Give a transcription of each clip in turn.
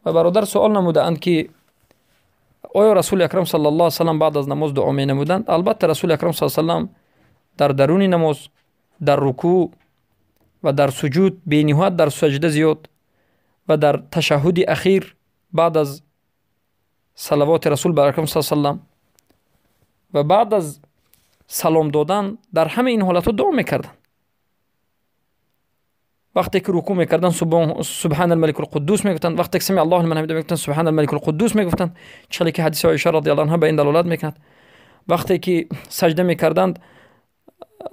و برادر سوال نمودند که آیا رسول اکرم صلی الله علیه و سلم بعد از نماز دعا می نمودند؟ البته رسول اکرم صلی الله علیه و سلم در درون نماز، در رکوع و در سجود بی‌نهایت در سجده زیاد و در تشهد اخیر بعد از صلوات رسول بر اکرم صلی الله علیه و سلم و بعد از سلام دادن در همه این حالتها دعا میکردند. وقتی که رکوع میکردن سبحان الملک القدوس میگفتند، وقتی که سمع الله لمن حمده میگفتند سبحان الملک القدوس میگفتند، چلی که حدیث عایشه رضی الله عنها به این دلالت میکند. وقتی که سجده میکردند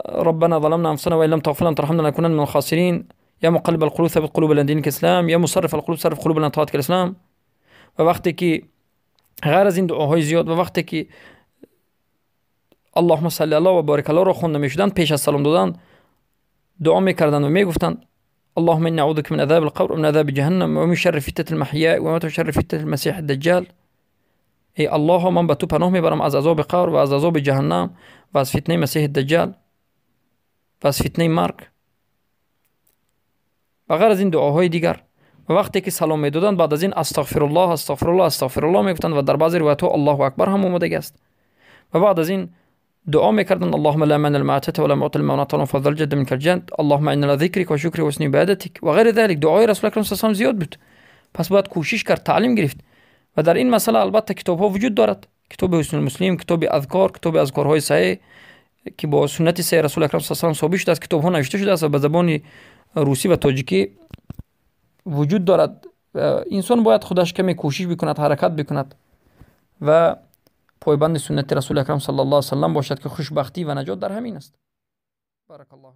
ربنا ظلمنا انفسنا وان لم تغفر لنا وترحمنا لنكونن من الخاسرین، یا مقلب القلوب ثبت قلوبنا على دینک الاسلام، یا مصرف القلوب صرف قلوبنا على طاعتك الاسلام. و وقتی که غیر از این دعاهای زیاد و وقتی که اللهم صل علی و بارک الله را خوانده میشدند، پیش از سلام دادن دعا میکردند و میگفتند اللهم إني أعوذ بك من عذاب القبر ومن عذاب جهنم ومن شر فتنة المحيا ومن شر فتنة المسيح الدجال. ای الله، من به تو پناه میبرم از عذاب قبر و از عذاب جهنم و از فتنه مسیح الدجال و از فتنه مرگ و غیر از این دعاهای دیگر. و وقتی که سلام میدادند بعد از این استغفر الله استغفر الله استغفر الله میگفتند و در بعضی روایت ها الله اکبر هم اومده است. و بعد از این دعا میکردند اللهم لا مانع لما اعطيت ولا معطي لما منعت ولا منفذ الجد منك الجد اللهم اعنا على ذكرك وشكرك وحسن عبادتك و غیر ذلك. دعای رسول اکرم صلی الله علیه و زیاد بود. پس باید کوشش کرد، تعلیم گرفت. و در این مسئله البته کتاب ها وجود دارد، کتاب حسن المسلم، کتاب اذکار، کتاب اذکارهای صحیح که با سنت صحیح رسول اکرم صلی الله علیه و ثابت شده است، کتاب ها نوشته شده است و به زبان روسی و تاجیکی وجود دارد. انسان باید خودش کمی کوشش بکند، حرکت بکند و پایبند سنت رسول اکرم صلی الله علیه و سلم باشد که خوشبختی و نجات در همین است. بارک الله.